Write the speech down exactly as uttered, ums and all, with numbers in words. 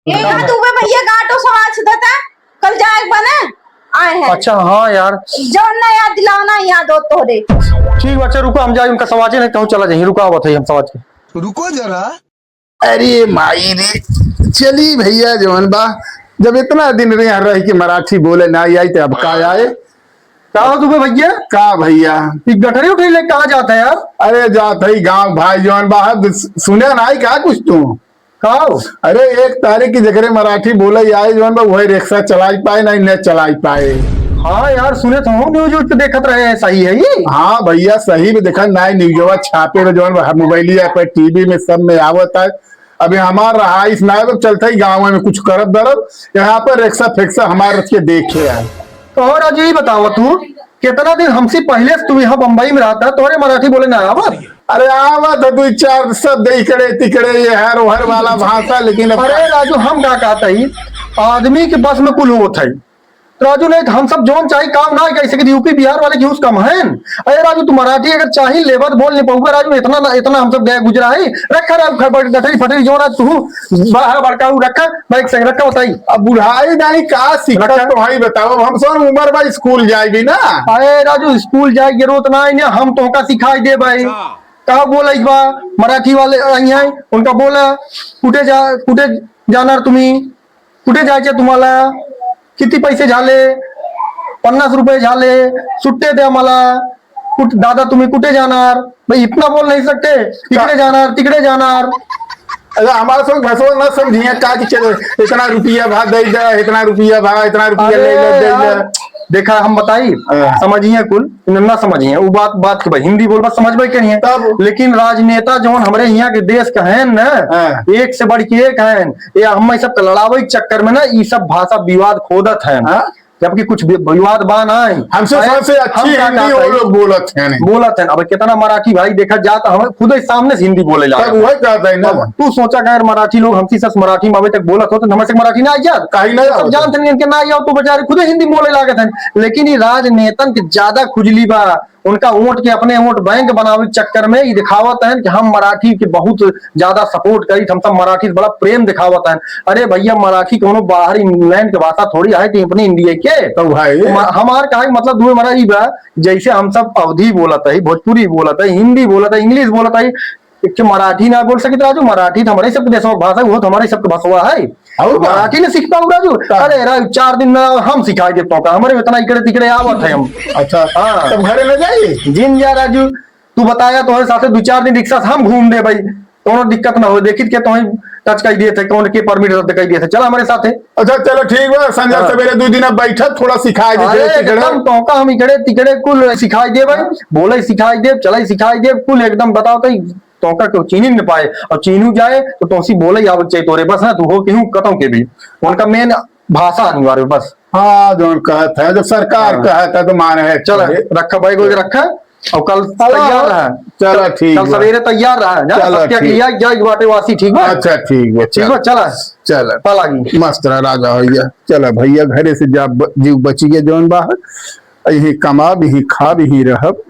ए, यहाँ दुबे भैया गाटो समाज देता, कल जाए बने आए हैं। अच्छा, हाँ यार। जौन ना याद दिलावना, याद हो तोहरे। ठीक बा, अच्छा रुको, हम जाई उनका समाजे, नहीं तो चला जाई, रुका आवत है हम समाज के। रुको जरा। अरे माई रे, चली भैया जौन बा, जब इतना दिन रे यहाँ रह के मराठी बोले ना आई, तो अब का आए? का हो दुबे भैया? का भैया? ई गठरी उठरी ले कहाँ जाता है यार? अरे जात है गाँव भाई जौन बा, सुने ना आई का कुछ तू? का हो? अरे एक तारीख की जकरे मराठी बोले आई जौन बा, वही रिक्शा चलाई पाए, नहीं न चलाई पाए। हाँ यार, सुने तो हूँ, न्यूज व्यूज पे देखत रहे हैं, सही है ये? हाँ भैया, सही में देखा, नहीं न्यूजवा छापे में जौन बा, मोबाइलिया पे, टीवी में, सब में आवत है। अभी हमार रहाइश ना है, चलते ही गाँव में कुछ करब दरब, यहाँ पर रिक्शा फेक्सा हमार रख के देखे आए। तो और राजू, ये बताओ तू, कितना दिन हमसे पहले से तू यहाँ बम्बई में रहता, तोरे मराठी बोले ना आवत? अरे आवत है दो चार शब्द इकड़े तिकड़े, ये हर ओहर वाला भाषा, लेकिन अब अरे राजू, हम का कहता ही, आदमी के बस में कुल होत है। तो राजू, नहीं तो हम सब जौन चाही काम ना कर सके, यूपी बिहार वाले घूस कम हैं। अरे राजू, तू मराठी अगर चाही लेबत बोल नहीं पाऊगा राजू, इतना ना, इतना हम सब गए गुजरा है। रखा राजू, गठरी फटरी जौन आज तू बाहर बड़काऊ रखा, माइक संग रखा बताई। अब बुढ़ाई नहीं का सीखत रखा। तो भाई बताओ, अब हम सब उम्र बा स्कूल जाए भी ना। अरे राजू, स्कूल जाए के जरूरत ना है ना, हम तोहका सिखाई दे भाई। अच्छा। का बोला एक बार मराठी वाले आई हैं, उनका बोला, "कुठे जा, कुठे जाणार तुम्ही? कुठे जायचे तुम्हाला? किती पैसे झाले? पन्नास रुपये झाले, सुट्टे द्या मला." कुठ-, "दादा तुम्ही कुठे जाणार?" भाई इतना बोल नहीं सकते, "तिकडे का- जाणार, तिकडे जाणार।" अरे हमारे सब भसवा ना समझिए का कि चलो इतना रुपया भा दे दे, इतना रुपया भा, इतना रुपया अरे ले ले, दे यार, दे। देखा हम बताई, हाँ। समझिए कुल, न, ना समझिए, वो बात, बात के भाई हिंदी बोल बस समझ में करिए। तब? लेकिन राजनेता जौन हमरे यहाँ के देश का है ना, हाँ। एक से बढ़ के एक है, ये हम सब के लड़ावे के चक्कर में ना, ई सब भाषा विवाद खोदत है। हाँ? जबकि कुछ वि-, विवाद बा ना है। हमसे अरे, सबसे अच्छी हम का हिंदी कहता वो है? लोग बोलत हैं। बोलत हैं। अब कितना मराठी भाई देखा जाता, हमें खुद ही सामने से हिंदी बोले लागत तब हैं। वही कहता है ना। अब तू सोचा, अगर मराठी लोग हमसे सस मराठी में अबे तक बोलत हो, तो हमसे मराठी ना आई जात? काहे ना सब आवत? जानते नहीं, इनके ना आई आओ, तो बेचारे खुद ही हिंदी बोले लागत हैं। लेकिन ये राजनेतन के ज्यादा खुजली बा, उनका वोट के अपने वोट बैंक बनावे के चक्कर में ये दिखावत हैं कि हम मराठी के बहुत ज्यादा support करी, हम सब मराठी से बड़ा प्रेम दिखावत हैं। अरे भैया, मराठी कोनो बाहर इंग्लैंड के भाषा थोड़ी है कि अपने इंडिया के। तो भाई। हम-, हमार कहे के मतलब दुए मराठी बा, जैसे हम सब अवधी बोलत है, भोजपुरी बोलत है, हिंदी बोलत है, इंग्लिश बोलत है, एक ठे मराठी ना बोल सकित राजू, मराठी तो हमरे सबके देशवा के भाषा, वो तो हमरे सबके भाषवा है। और का? मराठी ना सीख पाऊ राजू? का? अरे राजू, चार दिन में हम सिखाई देब तोका, हमरे इतना इकड़े तिकड़े आवत है हम। अच्छा, हाँ। तब घरे न जाई? जिन जा राजू, तू बताया तोहरे साथे दो चार दिन रिक्शा से हम घूम दे भाई, कोनो दिक्कत ना हो, देखित के तोहे touch कर दिए थे, कौन के permit रद्द कर दिए थे, चला हमरे साथे। अच्छा चलो ठीक बा, संजय हाँ। सवेरे दो दिन अब बैठा, थोड़ा सिखाई दे अरे इकड़े तिकड़े। एकदम तोका हम इकड़े तिकड़े कुल सिखाई दे भाई, बोले सिखाई दे, चले सिखाई दे, कुल एकदम बताओ तो तोका केहू चीन्ही न पाए, और चीन्हू जाए तो तोसी बोले ही आवक चाहिए तोरे, बस ना तू हो केहू कतौ के भी, उनका main भाषा अनिवार्य बस। हाँ, जौन कहत है, जब सरकार हाँ। कहत है तो माने है। चला, रखा बैग वैग रखा, और कल चला। तैयार रहा। चला, ठीक कल बा। सवेरे तैयार रहा, जा, चला, सत्या के ठीक। लिया, जा, एक बाटे वासी, ठीक बा? अच्छा, ठीक बा, ठीक बा, चला। चला। चला जी। मस्त रहा राजा भैया। चला भैया, घरे से जा, ब-, जीव बची गया जौन बाहर। यही कमाब, यही खाब, यही रहब।